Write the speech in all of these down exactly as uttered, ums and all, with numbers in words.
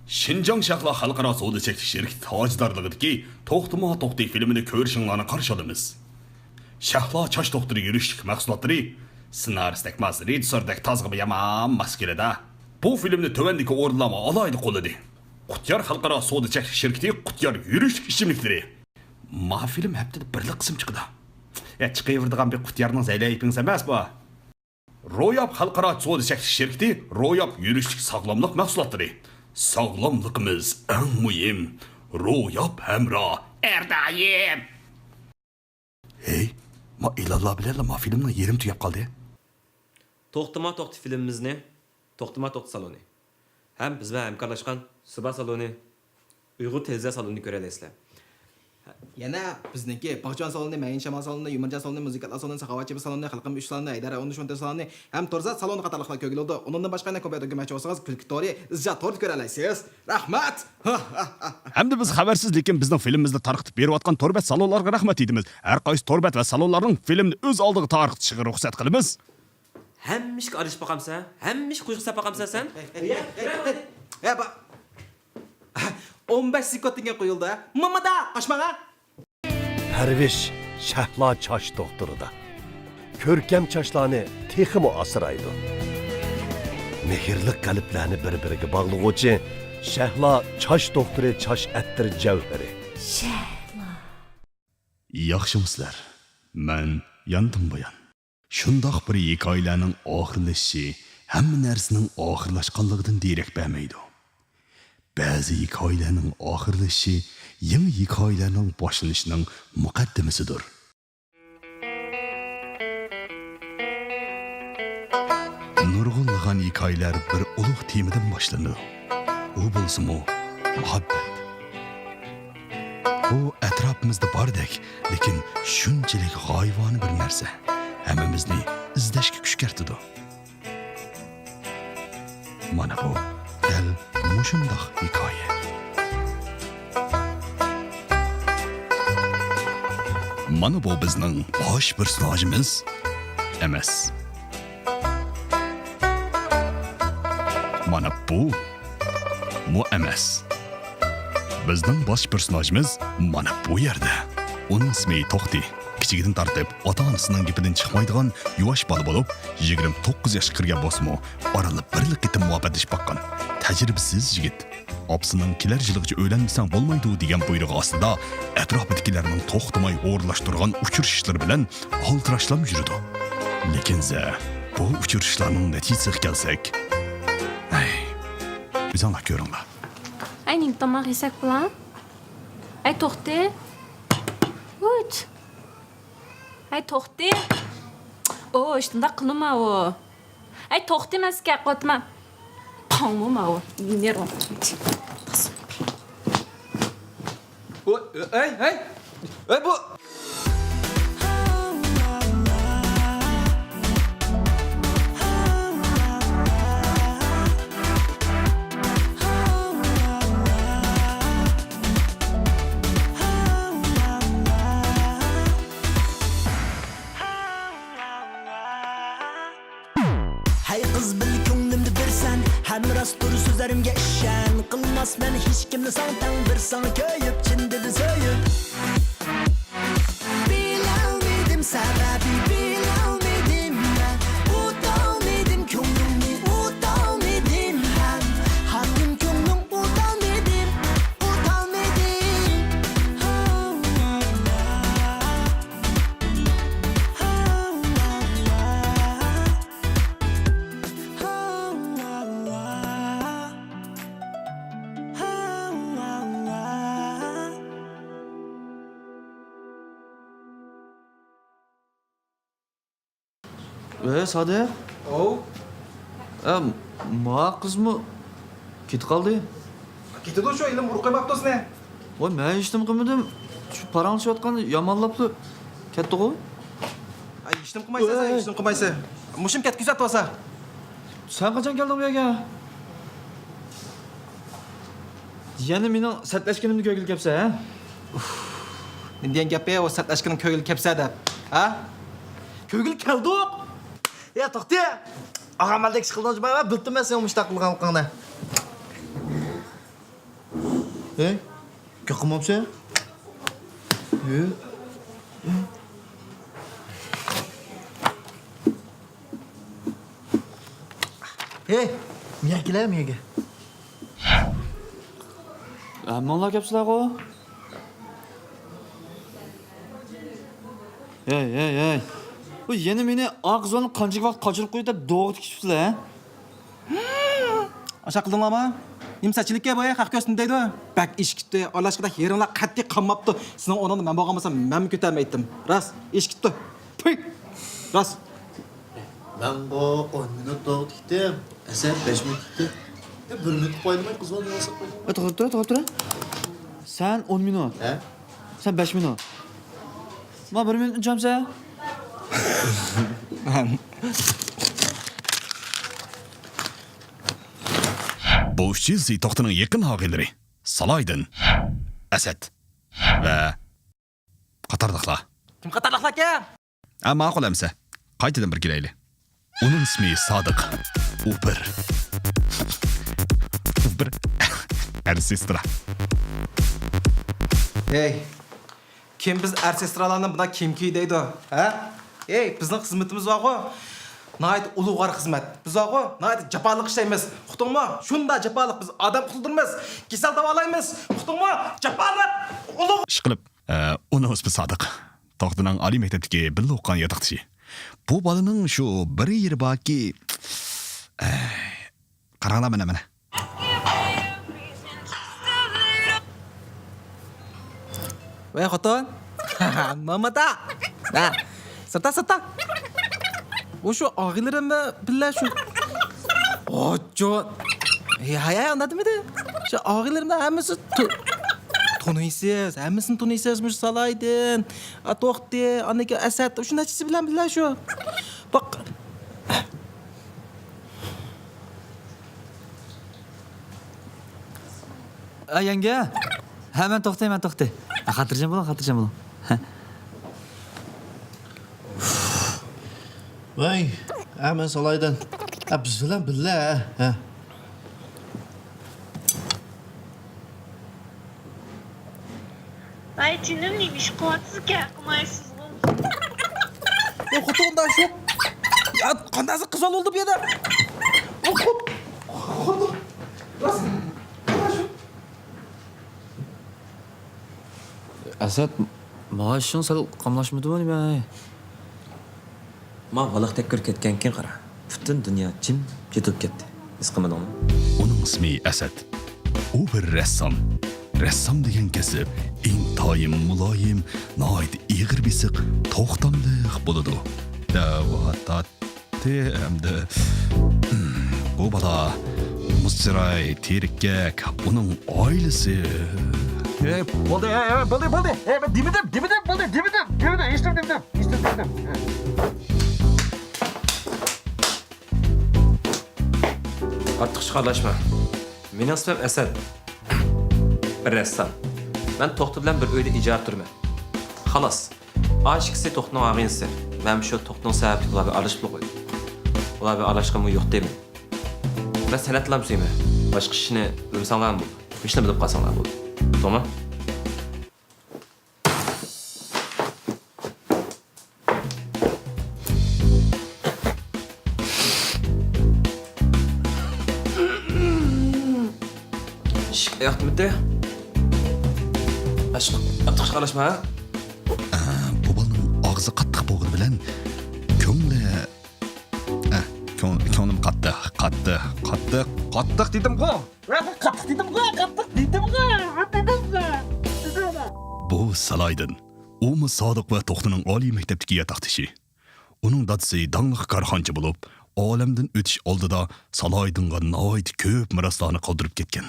شىنجاڭ شەھلا خەلقئارا سودا چەكلىك شىركىتى تاجدارلىقىدىكى توختىما توختى فىلىمىنى كۆرۈشۈڭلارنى قارشى ئالىمىز. شەھلا چاچ دوختۇرى يۈرۈشلۈك مەھسۇلاتلىرى، سىنارىستەك ماس، رېژىسسوردەك تازىغا يامان ماس كېلىدۇ. بۇ فىلىمنى تۆۋەندىكى ئورۇنلارمۇ ئالاھىدە قوللىدى. قۇتيار خەلقئارا سودا چەكلىك شىركىتى قۇتيار يۈرۈشلۈك ئىچىملىكلىرى. ما فىلىم ھەپتىدە بىرلا قىسىم چىقىدۇ. يا، چىقىۋېرىدىغان بىر قۇتيارنىڭ زەيلەيپىڭىز ئەمەس بۇ. روياپ خەلقئارا سودا چەكلىك شىركىتى، روياپ يۈرۈشلۈك ساغلاملىق مەھسۇلاتلىرى. ساغلاملىقىمىز ئەڭ مۇھىم. روياپ ھەمراھ ھەر دائىم. ھەي، ما ئېلانلار بىلەنلا ما فىلىمنىڭ يېرىمى تۈگەپ قالدى. توختىما توختى فىلىمىمىزنى توختىما توختى سالونى ھەم بىز بىلەن ھەمكارلاشقان سۇبا سالونى، ئۇيغۇر تېلېۋىزىيە سالونىنى كۆرەلەيسىلەر. يەنە بىزنىڭكى باغچىۋان سالونى، مەيىن شامال سالونى، يۇمۇرجان سالونى، مۇزىكانتلار سالونى، ساخاۋەتچى سالونى، خەلقىم ئۈچ سالونى، ھەيدەر ئون ئۈچ مونتاژ سالونى ھەم تورزات سالونى قاتارلىقلار كۆرگىلى بولىدۇ. ئۇنىڭدىن باشقا يەنە كومپيۇتېر ئۆگەنمەكچى بولسىڭىز، كۈلكە تورى، ئىزچال توردا كۆرەلەيسىز. رەھمەت! ھەمدە بىز خەۋەرسىز، لېكىن بىزنىڭ فىلىمىمىزنى تارقىتىپ بېرىۋاتقان تور بەت سالونلارغا رەھمەت ئېيتىمىز. ھەر قايسى تور بەت ۋە سالونلارنىڭ فىلىمنى ئۆز ئالدىغا تارقىتىشىغا رۇخسەت قىلىمىز. ھەممە ئىشكە ئارىلىشىپ باقامسەن؟ ھەممە ئىشكە قوشۇق سېلىپ باقامسەن سەن؟ ھە، با-، ئون بەش سېكۇنتتىن كېيىن قويۇلدى. مامىدا، قاچماڭا! پەرۋىش شەھلا چاچ دوختۇرىدا. كۆركەم چاچلارنى تېخىمۇ ئاسرايدۇ. مېھىرلىك قەلبلەرنى بىر-بىرىگە باغلىغۇچى شەھلا چاچ دوختۇرى چاچ ئەتىر جەۋھىرى. شەھلا. ياخشىمۇسىلەر؟ مەن ياندىم بايان. شۇنداق بىر ھېكايىلەرنىڭ ئاخىرلىشىشى ھەممە نەرسىنىڭ ئاخىرلاشقانلىقىدىن دېرەك بەرمەيدۇ. بەزى ھېكايىلەرنىڭ ئاخىرلىشىشى يېڭى ھېكايىلەرنىڭ باشلىنىشىنىڭ مۇقەددىمىسىدۇر. نۇرغۇنلىغان ھېكايىلەر بىر ئۇلۇغ تېمىدىن باشلىنىدۇ. ئۇ بولسىمۇ مۇھەببەت. ئۇ ئەتراپىمىزدا باردەك، لېكىن شۇنچىلىك غايىۋانە بىر نەرسە، ھەممىمىزنى ئىزدەشكە كۈشكۈرتىدۇ. مانا بۇ دەل مۇشۇنداق ھېكايە. مانا بۇ بىزنىڭ باش پېرسوناژىمىز ئەمەس. مانا بۇ مۇ ئەمەس. بىزنىڭ باش پېرسوناژىمىز مانا بۇ يەردە. ئۇنىڭ ئىسمى توختى. كىچىكىدىن تارتىپ ئاتا-ئانىسىنىڭ گېپىدىن چىقمايدىغان يۇۋاش بالا بولۇپ، يىگىرمە توققۇز ياشقا كىرگەن بولسىمۇ، ئارىلىدا بىرلا قېتىم مۇھەببەتلىشىپ باققان تەجرىبىسىز يىگىت. ئاپىسىنىڭ «كېلەر يىلىغىچە ئۆيلەنمىسەڭ بولمايدۇ» دېگەن بۇيرۇقى ئاستىدا ئەتراپىدىكىلەرنىڭ توختىماي ئورۇنلاشتۇرغان ئۇچرىشىشلىرى بىلەن ئالدىراشلام يۈرىدۇ. لېكىن زە، بۇ ئۇچرىشىشلارنىڭ نەتىجىسىگە كەلسەك، ھەي، ئۆزۈڭلار كۆرۈڭلار. ئەي، نېمە تاماق يېسەك بولا؟ ئەي، توختى. ھۇيت. ئەي، توختى. ئو، شۇنداق قىلما ئۇ. ئەي، توختى، مەن سىزگە قوتما. قاڭمۇ ماۋۇ. نېرۋا. ئو، ئەي، ئەي. ئەي، بۇ. ھەي قىز، بىل كۆڭلۈمنى بىرسەن، ھەم راستتۇر سۆزلىرىمگە ئىشەن. قىلماسمەن ھېچكىمنى ساڭا تەڭ، بىر ساڭا كۆيۈپ، چىن دىلدىن سۆيۈپ. بىلەلمىدىم سەۋەبى، بىلەلمىدىم مەن. ئۇتالمىدىم كۆڭلۈڭنى، ئۇتالمىدىم ھەم. ھاكىم كۆڭلۈڭ ئۇتالمىدىم، ئۇتالمىدىم. ئەي، سادىق. ئوۋ. ئە، ما قىزمۇ كېتىپ قالدى؟ كېتىدۇ، شۇ ھېلىمۇ ئۇرۇپ قويماپتۇ سېنى. ۋاي، مەن ھېچنېمە قىلمىدىم. شۇ پاراڭلىشىۋاتقان يامانلاپلا كەتتىغۇ. ئەي، ھېچنېمە قىلمايسەن سەن، ھېچنېمە قىلمايسەن. مۇشۇم كەتكۈزۈۋەتتى بولسا. سەن قاچان كەلدىڭ بۇ يەرگە؟ يەنە مېنىڭ سەتلەشكىنىمنى كۆرگىلى كەپسەن، ھە؟ ئۇف، نېمە دېگەن گەپى ئۇ، سەتلەشكىنىمنى كۆرگىلى كەپسەن دەپ، ھە؟ كۆرگىلى كەلدۇق. يا توختى! ئاغا مەندەك ئىش قىلدىڭ جۇما، بىلدىم مەن سېنىڭ مۇشۇنداق قىلغانلىقىڭنى. ھەي، گەپ قىلمامسەن؟ ھە؟ ھەي، مېيەگە كېلە، مېيەگە. ھەممىڭلار كەپسىلەرغۇ؟ ھەي، ھەي، ھەي. بۇ يەنە مېنى ئاغزىنى قانچىلىك ۋاقىت قاچۇرۇپ قويدى دەپ دوغا تىكىشىپسىلەر، ھە؟ ئاشۇ قىلدىڭلارمۇ؟ نېمە سەتچىلىككە بۇ، خەق كۆرسۇن دەيدۇ. بەك ئېشىپ كېتىپتۇ. ئارىلاشقىدا يېرىڭلار قەتئىي قانماپتۇ. سېنىڭ ئورنۇڭدا مەن بولغان بولسام، مەنمۇ كۆتەرمەيتتىم. راست، ئېشىپ كېتىپتۇ. پۇي! راست. مەنغۇ ئون مىنۇت دوغا تىكتىم. ئەسەت بەش مىنۇت تىكتى. يا، بىر مىنۇت قويالماي قىزىۋالدىڭ، ئەسەت قويدۇڭ. ئە، توختاپ تۇر، توختاپ تۇر. سەن ئون مىنۇت. ھە؟ سەن بەش مىنۇت. ما بىر مىنۇت ئۇنچامسەن؟ بۇ ئۈچىنچىسى توختىنىڭ يېقىن ئاغىنىلىرى سالاھىدىن، ئەسەت ۋە قاتارلىقلار. كىم قاتارلىقلاركەن؟ ھە، ماقۇل ئەمسە. قايتىدىن بىر كېلەيلى. ئۇنىڭ ئىسمى سادىق. ئۇ بىر، ئۇ بىر ئەر سېسترا. ھەي، كىم بىز ئەر سېسترالارنى بۇنداق كىيىم كىي دەيدۇ، ھە؟ ھەي، بىزنىڭ خىزمىتىمىز بارغۇ، ناھايىتى ئۇلۇغۋار خىزمەت. بىز بارغۇ، ناھايىتى جاپالىق ئىشلەيمىز. ئۇقتۇڭمۇ؟ شۇنداق جاپالىق، بىز ئادەم قۇتۇلدۇرىمىز، كېسەل داۋالايمىز. ئۇقتۇڭمۇ؟ جاپالىق، ئۇلۇغ. ئىشقىلىپ، ئە، ئۇنىڭ ئىسمى سادىق. توختىنىڭ ئالىي مەكتەپتىكى بىللە ئوقۇغان ياتاقدىشى. بۇ بالىنىڭ شۇ بىر يېرى باركى، ئەي، قاراڭلار مانا، مانا. ۋەي خوتۇن، مامىدا. ھە، سىرتا، سىرتا. بۇ شۇ ئاغىنىلىرىمنى بىللە شۇ. ئوچۇ. ھەي، ھەي، ھەي، ئۇنداق دېمىدى. شۇ ئاغىنىلىرىمنىڭ ھەممىسى تو-، تونۇيسىز، ھەممىسىنى تونۇيسىز. مۇشۇ سالاھىدىن، ئا، توختى، ئاندىن كېيىن ئەسەت، شۇ نەچچىسى بىلەن بىللە شۇ. باق. ئە، يەڭگە. ھە، مەن توختى، مەن توختى. ھە، خاتىرجەم بولۇڭ، خاتىرجەم بولۇڭ. ھە. ۋەي، ھە، مەن سالاھىدىن. ھە، بىز بىلەن بىللە، ھە. ۋاي جېنىم، نېمە ئىش قىلىۋاتىسىز، گەپ قىلمايسىزغۇ؟ يا خوتۇن، ئۇنداق شۇ. يا، قانداق قىز بولدى بۇ يەردە؟ خوتۇن، خوتۇن. راست. ئەسەت، ماڭا ئىشىڭ سەل قاملاشمىدىمۇ نېمە؟ ما ۋالاقتەك كىرىپ كەتكەنكىن قارا. پۈتۈن دۇنيا جىم جىتىلىپ كەتتى. ھېس قىلمىدىڭمۇ؟ ئۇنىڭ ئىسمى ئەسەت. ئۇ بىر رەسسام. رەسسام دېگەن كەسىپ ئىنتايىن مۇلايىم، ناھايىتى ئېغىر بېسىق، توختاملىق بولىدۇ. دەۋا تارتتى ئەمدى. بۇ بالا مۇز چىراي، تېرىككەك، ئۇنىڭ ئائىلىسى. ئەي، بولدى، ئەي، ئەي، بولدى، بولدى. ئەي، مەن دېمىدىم، دېمىدىم، بولدى، دېمىدىم، دېمىدىم، ھېچنېمە دېمىدىم، ھېچنېمە دېمىدىم. ئارتۇقچە خارلاشما. مېنىڭ ئىسمىم ئەسەت. بىر رەسسام. مەن توختى بىلەن بىر ئۆيدە ئىجارە تۇرىمەن. خالاس. ئاشىكىسى توختىنىڭ ئاغىنىسى. مەن شۇ توختىنىڭ سەۋەبلىك ئۇلار بىلەن ئارىلىشىپلا قويدۇم. ئۇلار بىلەن ئارىلاشقىنىمۇ يوق دەيمەن. مەن سەنئەتلەرنى سۆيىمەن. باشقا ئىشنى بىلمىسەڭلارمۇ بولىدۇ. مۇشۇنى بىلىپ قالساڭلار بولىدۇ. توغرىمۇ؟ ئىشىك ئاياقتىمىتى؟ ئاشىق، ئارتۇق ئىشقا ئارىلاشما، ھە؟ ئە، بۇ بالىنىڭ ئاغزى قاتتىق بولغىنى بىلەن كۆڭلى، ئە، كۆڭ-، كۆڭلۈم قاتتىق، قاتتىق، قاتتىق، قاتتىق دېدىمغۇ! قاتتىق دېدىمغۇ، قاتتىق دېدىمغۇ، دېدىمغۇ، دېدىمغۇ. بۇ سالايدىن. ئۇمۇ سادىق ۋە توختىنىڭ ئالىي مەكتەپتىكى ياتاقدىشى. ئۇنىڭ دادىسى داڭلىق كارخانىچى بولۇپ، ئالەمدىن ئۆتۈش ئالدىدا سالايدىنغا ناھايىتى كۆپ مىراسلارنى قالدۇرۇپ كەتكەن.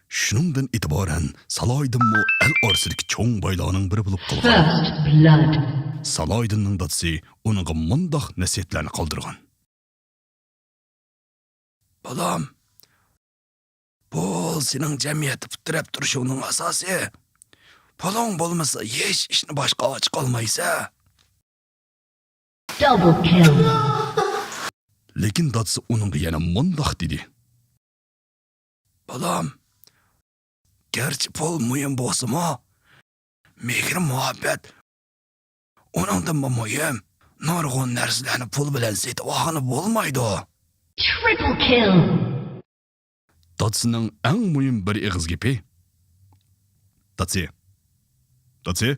شۇنىڭدىن ئېتىبارەن سالايدىنمۇ ئەل ئارىسىدىكى چوڭ بايلارنىڭ بىرى بولۇپ قالغان. First blood. سالايدىننىڭ دادىسى ئۇنىڭغا مۇنداق نەسىھەتلەرنى قالدۇرغان. بالام، پۇل سېنىڭ جەمئىيەتتە پۇت تىرەپ تۇرۇشۇڭنىڭ ئاساسى. پۇلۇڭ بولمىسا، ھېچ ئىشنى باشقا ئاچىقالمايسەن. Double kill. لېكىن دادىسى ئۇنىڭغا يەنە مۇنداق دېدى. بالام، گەرچە پۇل مۇھىم بولسىمۇ، مېھىر-مۇھەببەت ئۇنىڭدىنمۇ مۇھىم. نۇرغۇن نەرسىلەرنى پۇل بىلەن سېتىۋالغىلى بولمايدۇ. Triple kill. دادىسىنىڭ ئەڭ مۇھىم بىر ئېغىز گېپى. دادىسى. دادىسى.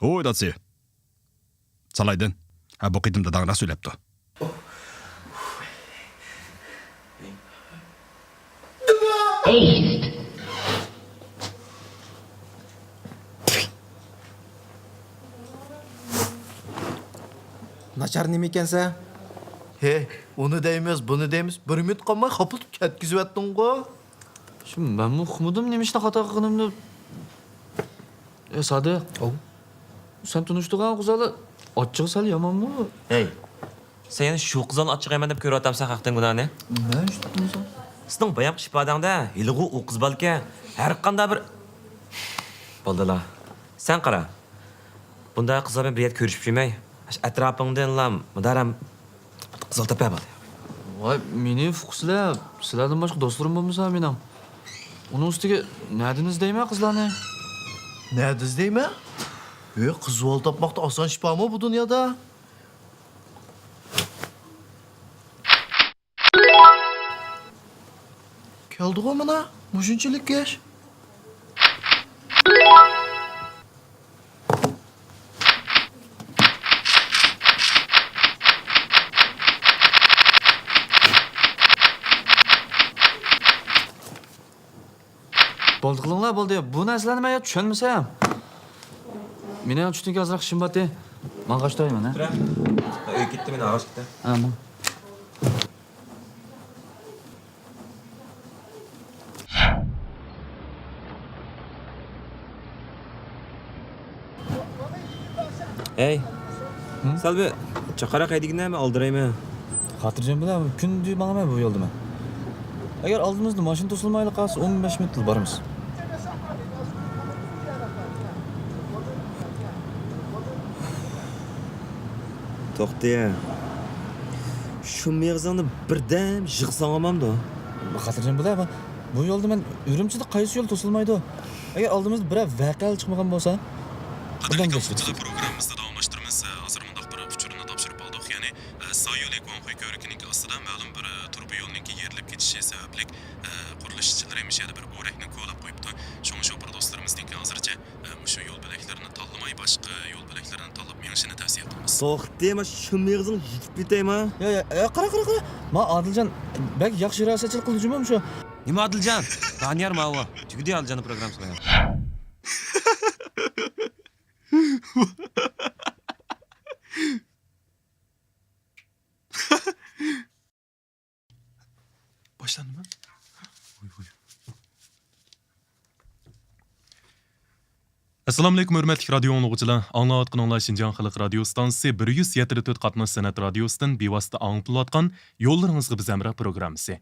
ھوي، دادىسى. سالايدىن. ھە، بۇ قېتىم داداڭ راست سۆيلەپتۇ. Aced. ناچار نېمە ئىكەنسە؟ ھەي، ئۇنى دەيمىز، بۇنى دەيمىز، بىر مىنۇت قالماي خاپىلىتىپ كەتكۈزۈۋەتتىڭغۇ. شۇ مەنمۇ ئۇقمىدىم نېمە ئىشنى خاتا قىلغىنىمنى. ئەي سادىق. ئاۋۇ. سەن تونۇشتۇرغان قىزلار ئاچچىقى سەل يامانمۇ؟ ھەي، سەن يەنە شۇ قىزلارنى ئاچچىقىمەن دەپ كۆرۈۋاتامسەن خەقتىن گۇناھنى؟ مەن ئىشتە قىلمىسام. سېنىڭ بايامقى ئىپادەڭدە ھېلىغۇ ئۇ قىز باركەن، ھەر قانداق بىر. بولدىلا. سەن قارا. بۇنداق قىزلار بىلەن بىر يەردە كۆرۈشۈپ يۈرمەي، ئەتراپىڭدىنلا مۇدارەم قىزىل تەپە بولدى. ۋاي، مېنى ئۇقىسىلەر، سىلەردىن باشقا دوستلىرىم بولمىسا مېنىڭ. ئۇنىڭ ئۈستىگە نەدىن ئىزدەيمەن قىزلارنى؟ نەدە ئىزدەيمەن؟ ئۆي، قىز بالا تاپماقتا ئاسان ئىش بارمۇ بۇ دۇنيادا؟ كەلدىغۇ مانا، مۇشۇنچىلىك ئىش. بولدى قىلىڭلار، بولدى. بۇ نەرسىلەرنى مەن يا چۈشەنمىسەم. مېنىڭ چۈشتىن كېيىن ئازراق ئىشىم بارتى. ماڭغاچ تۇرايمەن، ھە؟ تۇرە. ئۆيگە كەتتى، مېنى ئاغاچ كەتتى. ھە، ماڭ. ھەي، ھە؟ سەل بىر چاقاراق ھەيدىگىنە، مەن ئالدىرايمەن. خاتىرجەم بولە، كۈندە ماڭىمەن بۇ يولدا مەن. ئەگەر ئالدىمىزدا ماشىنا توسۇلمايلا قالسا، ئون بەش مىنۇتلا بارىمىز. توختى. شۇ مېغىزىڭنى بىردەم يىغساڭ بولمامدۇ؟ خاتىرجەم بولە، بۇ يولدا مەن ئۈرۈمچىدە قايسى يول توسۇلمايدۇ؟ ئەگەر ئالدىمىزدا بىرەر ۋەقە چىقمىغان بولسا، قەدىرلىك ئاڭلىغۇچىلار، پروگراممىمىزنى داۋاملاشتۇرىمىز. ھازىر مۇنداق بىر ئۇچۇرنى تاپشۇرۇپ ئالدۇق. يەنى، سايولى گۇاڭخۇي كۆۋرۈكىنىڭ ئاستىدا مەلۇم بىر تۇرۇبا يولنىڭكى يېرىلىپ كېتىشى سەۋەبلىك، قۇرۇلۇش ئىشچىلىرى مۇشۇ يەردە بىر ئورەكنى كولاپ قويۇپتۇ. شۇڭا شوپۇر دوستلىرىمىزنىڭكى ھازىرچە، مۇشۇ يول بۆلەكلىرىنى تاللىماي، باشقا يول بۆلەكلىرىنى تاللاپ مېڭىشىنى تەۋسىيە قىلىمىز. توختى، ما شۇ مېغىزىڭ يېتىپ كېتەي ما. يا، يا، يا، قارا، قارا، قارا. ما ئادىلجان بەك ياخشى رىياسەتچىلىك قىلدى جۇمۇ مۇشۇ. نېمە ئادىلجان؟ دانىيار ماۋۇ. تۈگىدى ئادىلجاننىڭ پروگراممىسىغا. باشلاندىمۇ؟ ۋوي، ۋوي. ئەسسالامۇئەلەيكۇم، ھۆرمەتلىك رادىيو ئاڭلىغۇچىلار! ئاڭلاۋاتقىنىڭلار شىنجاڭ خەلق رادىيو ئىستانسىسى بىر يۈز يەتتە تۆت قاتناش سەنئەت رادىيوسىدىن بىۋاسىتە ئاڭلىتىلىۋاتقان يوللىرىڭىزغا بىز ھەمراھ پروگراممىسى.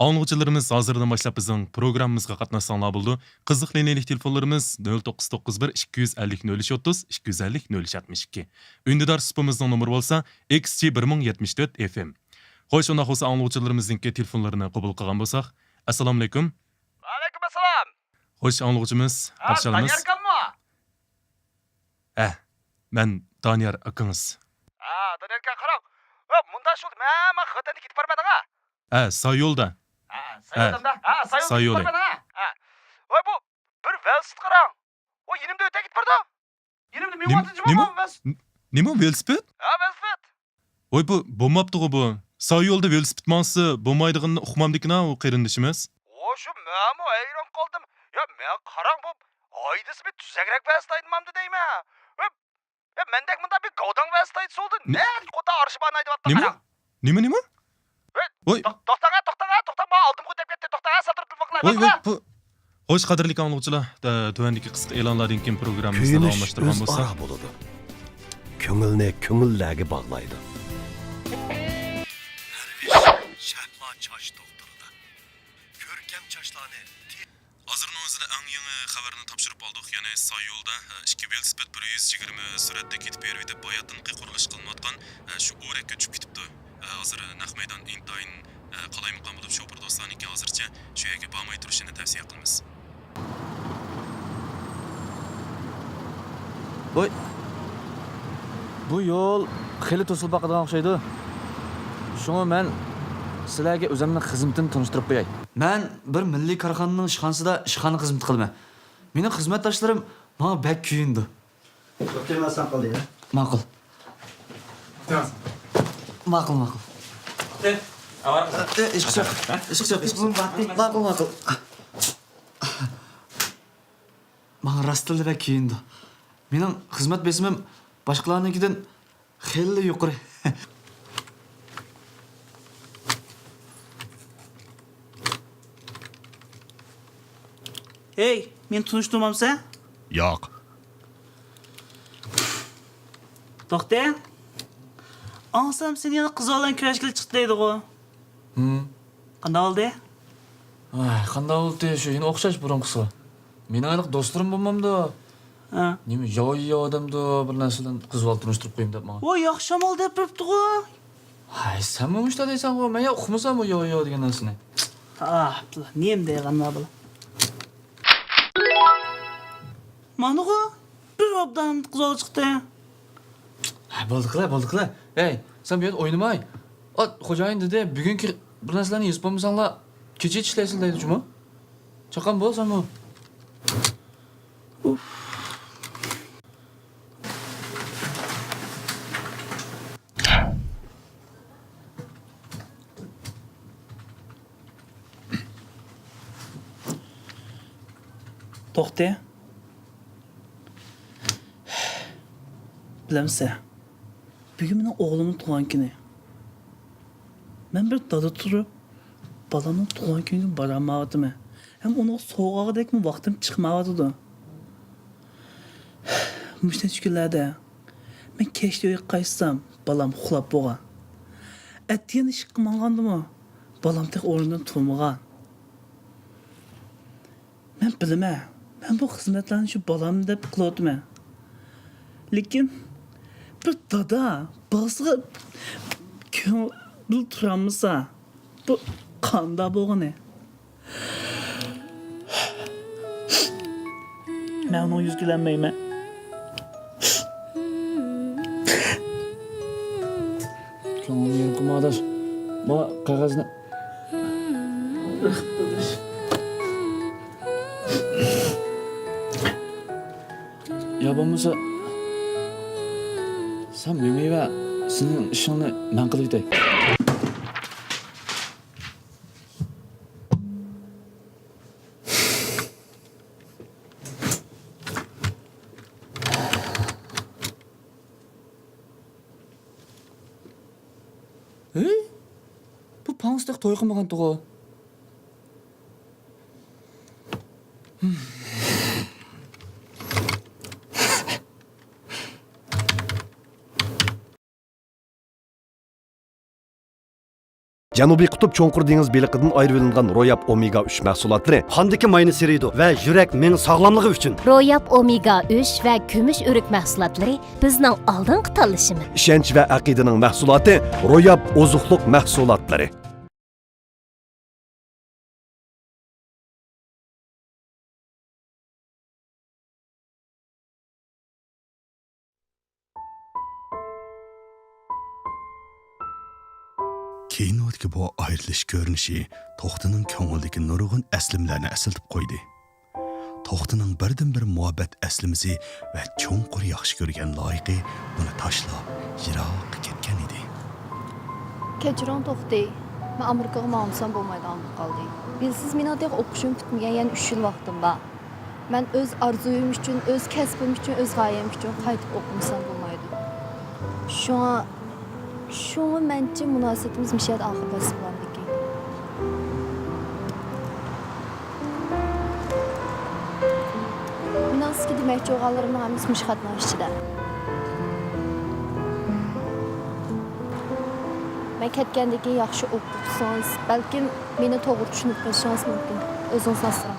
ئاڭلىغۇچىلىرىمىز ھازىردىن باشلاپ بىزنىڭ پروگراممىمىزغا قاتناشساڭلار بولىدۇ. قىزىق لىنىيەلىك تېلېفونلىرىمىز نۆل توققۇز توققۇز بىر، ئىككى يۈز ئەللىك، نۆل ئۈچ ئوتتۇز، ئىككى يۈز ئەللىك، نۆل ئۈچ ئاتمىش ئىككى. ئۈندىدار سۇپىمىزنىڭ نومۇرى بولسا، ئېكس جى بىر مىڭ يەتمىش تۆت ئېف ئېم. خوش، ئۇنداق بولسا ئاڭلىغۇچىلىرىمىزنىڭكى تېلېفونلىرىنى قوبۇل قىلغان بولساق. ئەسسالامۇئەلەيكۇم. ۋەئەلەيكۇم ئەسسالام. خوش، ئاڭلىغۇچىمىز، ھە، قارشى ئالىمىز. دانىيار ئاكاممۇ؟ ھە، مەن دانىيار ئاكىڭىز. ھە، دانىيار ئاكا، قاراڭ. ھە، مۇنداق شۇ، مەن، مەن خوتەنگە كېتىپ بارمىدىڭ ھە؟ ھە، سايولدا. ھە، ھە، سايولدا. ھە، سايولدا سايولى. كېتىپ بارمىدىڭ ھە؟ ھە. ۋاي، بۇ بىر ۋېلىسىپىت قاراڭ. ۋاي، يېنىمدا ئۆتە كېتىپ بارىدۇ. يېنىمدا نېمە، مېڭىۋاتىدۇ جۇمۇ نېمە؟ بۇ ۋېلىس-، ن-، نېمە ۋېلىسىپىت؟ ھە، ۋېلىسىپىت. ۋاي، بۇ بولماپتىغۇ بۇ. سايولدا ۋېلىسىپىت ماڭسا بولمايدىغىنىنى ئۇقمامدىكىنا ئۇ قېرىندىشىمىز. ۋو، شۇ مەنمۇ ھەيران قالدىم. يا، مەن قاراڭ بۇ ھايدىسى بىر تۈزەكرەك ۋەسىتە ھايدىمامدۇ دەيمەن. ۋە، يا، مەندەك مۇنداق بىر گاۋداڭ ۋەسىتە ھايدىسى بولدى. نېمە؟ نەدىكى قوتا ئارشىبان ھايدىۋاتىدۇ نېمە؟ قاراڭ. نېمە، نېمە؟ ۋەي، ۋوي. توخ-، توختاڭ ھە، توختاڭ ھە، توختاڭ، ماڭا ئالدىمغا ئۆتۈپ كەتتى، توختاڭ ھە، سەل تۇرۇپ تېلېفون قىلاي، ۋوي، ۋوي، توختاڭ. بۇ، خوش، قەدىرلىك ئاڭلىغۇچىلار، تۆ-، تۆۋەندىكى قىسقا ئېلانلاردىن كېيىن پروگراممىمىزنى كۆيۈنۈش داۋاملاشتۇرغان بولساق. ئۆزئارا بولىدۇ. كۆڭۈلنى كۆڭۈللەرگە باغلايدۇ. شەھلا چاچ دوختۇرىدا كۆركەم چاچلارنى تېز. ھازىرنىڭ ئۆزىدە ئەڭ يېڭى خەۋەرنى تاپشۇرۇپ ئالدۇق. يەنى سايولدا، ئىككى ۋېلىسىپىت بىر يۈز يىگىرمە سۈرئەتتە كېتىپ بېرىۋېتىپ، باياتىنقى قۇرۇلۇش قىلىنىۋاتقان، شۇ ئورەككە چۈشۈپ كېتىپتۇ. ھازىر نەق مەيدان ئىنتايىن، قالايمىقان بولۇپ، شوپۇر دوستلارنىڭكى ھازىرچە شۇ يەرگە بارماي تۇرۇشىنى تەۋسىيە قىلىمىز. ۋوي، بۇ يول خېلى توسۇلۇپ باقىدىغان ئوخشايدۇ. شۇڭا مەن سىلەرگە ئۆزۈمنىڭ خىزمىتىنى تونۇشتۇرۇپ قوياي. مەن بىر مىللىي كارخانىنىڭ ئىشخانىسىدا ئىشخانا خىزمىتى قىلىمەن. مېنىڭ خىزمەتداشلىرىم ماڭا بەك كۆيۈنىدۇ. دوختۇر، مەن ساڭا قالدى يا. ماقۇل. ماقۇل، ماقۇل. ئىشقا چىق، ئىشقا چىق، ئىشقا چىق. ماقۇل، ماقۇل. ماڭا راستتىنلا بەك كۆيۈنىدۇ. مېنىڭ خىزمەت بېسىمىم باشقىلارنىڭكىدىن خېلىلا يۇقىرى. ھەي، مېنى تونۇشتۇرمامسەن؟ ياق. توختى. ئاڭلىسام سېنى يەنە قىز بالان كۆرۈشكىلى چىقتى دەيدىغۇ. ھىم. قانداق بولدى؟ ۋاي، قانداق بولدى؟ شۇ يەنە ئوخشاش بۇرۇنقىسىغا. مېنىڭ ھېلىقى دوستلىرىم بولمامدۇ؟ ھە. نېمە ياۋا ياۋا ئادەمدۇ، بىر نەرسىلەرنى قىز بالا تونۇشتۇرۇپ قويۇم دەپ ماڭا. ۋاي، ياخشى ئامال دەپ بېرىپتىغۇ. ھاي، سەنمۇ مۇشۇنداق دەيسەنغۇ، مەن يا ئۇقمىساممۇ ياۋا ياۋا دېگەن نەرسىنى. ئاھ، نېمە دەيدىغان بۇلار. مانىغۇ، بىر ئوبدان قىز بالا چىقتى. ھە، بولدى قىلە، بولدى قىلە. ھەي، سەن بۇ يەردە ئوينىماي. ئا، خوجايىن دېدى، بۈگۈنكى بىر نەرسىلەرنى يېزىپ بولمىساڭلار، كېچىچە ئىشلەيسىلەر دەيدۇ جۇمۇ. چاققان بول سەنمۇ. توختى. بىلەمسەن، بۈگۈن مېنىڭ ئوغلۇمنىڭ تۇغان كۈنى. مەن بىر دادا تۇرۇپ، بالامنىڭ تۇغان كۈنىگە بارالمايۋاتىمەن. ھەم ئۇنىڭغا سوۋغا ئالغۇدەكمۇ ۋاقتىم چىقمايۋاتىدۇ. مۇشۇ نەچچە كۈنلەردە مەن كەچتە ئۆيگە قايتسام، بالام ئۇخلاپ بولغان. ئەتىگەن ئىشقا ماڭغاندىمۇ، بالام تېخى ئورنىدىن تۇرمىغان. مەن بىلىمەن، مەن بۇ خىزمەتلەرنى شۇ بالام دەپ قىلىۋاتىمەن. لېكىن بىر دادا بالىسىغا كۆڭۈل تۇرالمىسا، بۇ قانداق بولغىنى؟ مەن ئۇنىڭغا يۈز كېلەلمەيمەن. كۆڭلۈڭنى يېرىم قىلما، ئاداش. ما قەغەزنى. يا بولمىسا، سەن مېڭىۋەر، سېنىڭ ئىشىڭنى مەن قىلىۋېتەي. ھەي، بۇ پاڭسىدەك توي قىلمىغانتىغۇ. جەنۇبىي قۇتۇپ چوڭقۇر دېڭىز بېلىقىدىن ئايرىۋېلىنغان روياپ ئومېگا ئۈچ مەھسۇلاتلىرى قاندىكى ماينى سېرىيدۇ ۋە يۈرەك مېڭە ساغلاملىقى ئۈچۈن. روياپ ئومېگا ئۈچ ۋە كۈمۈش ئۆرۈك مەھسۇلاتلىرى بىزنىڭ ئالدىنقى تاللىشىمىز. ئىشەنچ ۋە ئەقىدىنىڭ مەھسۇلاتى، روياپ ئوزۇقلۇق مەھسۇلاتلىرى. كىنودىكى بۇ ئايرىلىش كۆرۈنۈشى توختىنىڭ كۆڭلىدىكى نۇرغۇن ئەسلىمىلەرنى ئەسلىتىپ قويدى. توختىنىڭ بىردىنبىر مۇھەببەت ئەسلىمىسى ۋە چوڭقۇر ياخشى كۆرگەن لايىقى ئۇنى تاشلاپ يىراققا كەتكەن ئىدى. كەچۈرۈڭ توختى، مەن ئامېرىكىغا ماڭمىسام بولمايدىغان بولۇپ قالدى. بىلىسىز، مېنىڭ تېخى ئوقۇشۇم پۈتمىگەن يەنە ئۈچ يىل ۋاقتىم بار. مەن ئۆز ئارزۇيۇم ئۈچۈن، ئۆز كەسپىم ئۈچۈن، ئۆز غايەم ئۈچۈن قايتىپ ئوقۇمىسام بولمايدۇ. شۇڭا، شۇڭا مەنچە مۇناسىۋىتىمىز مۇشۇ يەردە ئاخىرلاشسا بولامدىكىن. مېنىڭ سىزگە دېمەكچى بولغانلىرىمنىڭ ھەممىسى مۇشۇ خەتنىڭ ئىچىدە. مەن كەتكەندىن كېيىن ياخشى ئوقۇپ ئوقۇسىڭىز، بەلكىم مېنى توغرا چۈشىنىپ قېلىشىڭىز مۇمكىن. ئۆزىڭىزنى ئاسراڭ.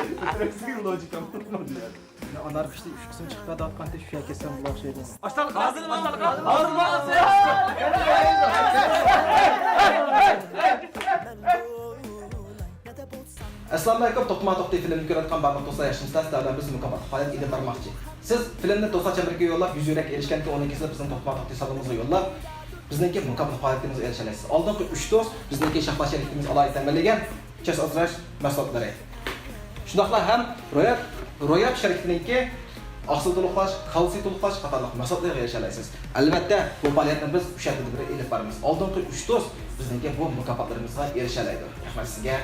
Sizin lojikam tutmadı yani. ئانارخىستنىڭ ئۈچ قىسىم چىقىپ كېتىۋاتقانتى، شۇ يەرگە كەلسەم بولار شۇ يەردىن. ئەسسالامۇئەلەيكۇم، توختىما توختى فىلىمنى كۆرۈۋاتقان بارلىق دوستلار ياخشىمۇسىلەر؟ سىلەر بىلەن بىز مۇكاپاتلىق پائالىيەت ئېلىپ بارماقچى. سىز فىلىمنى دوستلار چەمبىرىكىگە يوللاپ، يۈز يۈرەك ئېرىشكەندىكىن ئۇنىڭ كېسىلى بىزنىڭ توختىما توختى سالونىمىزغا يوللاپ، بىزنىڭكى مۇكاپات پائالىيىتىمىزگە ئېرىشەلەيسىز. ئالدىنقى ئۈچ دوست بىزنىڭكى شاھلار شەرىكىتىمىز ئالاھىدە تەمىنلىگەن چەس ئازراش مەھسۇلاتلىرى. شۇنداقلا ھەم روياپ، روياپ شىركىتىنىڭكى ئاقسىل تولۇقلاش، كالتسىي تولۇقلاش قاتارلىق مەھسۇلاتلىرىغا ئېرىشەلەيسىز. ئەلۋەتتە، بۇ پائالىيەتنى بىز ئۈچ ھەپتىدە بىر ئېلىپ بارىمىز. ئالدىنقى ئۈچ دوست بىزنىڭكى بۇ مۇكاپاتلىرىمىزغا ئېرىشەلەيدۇ. رەھمەت سىزگە.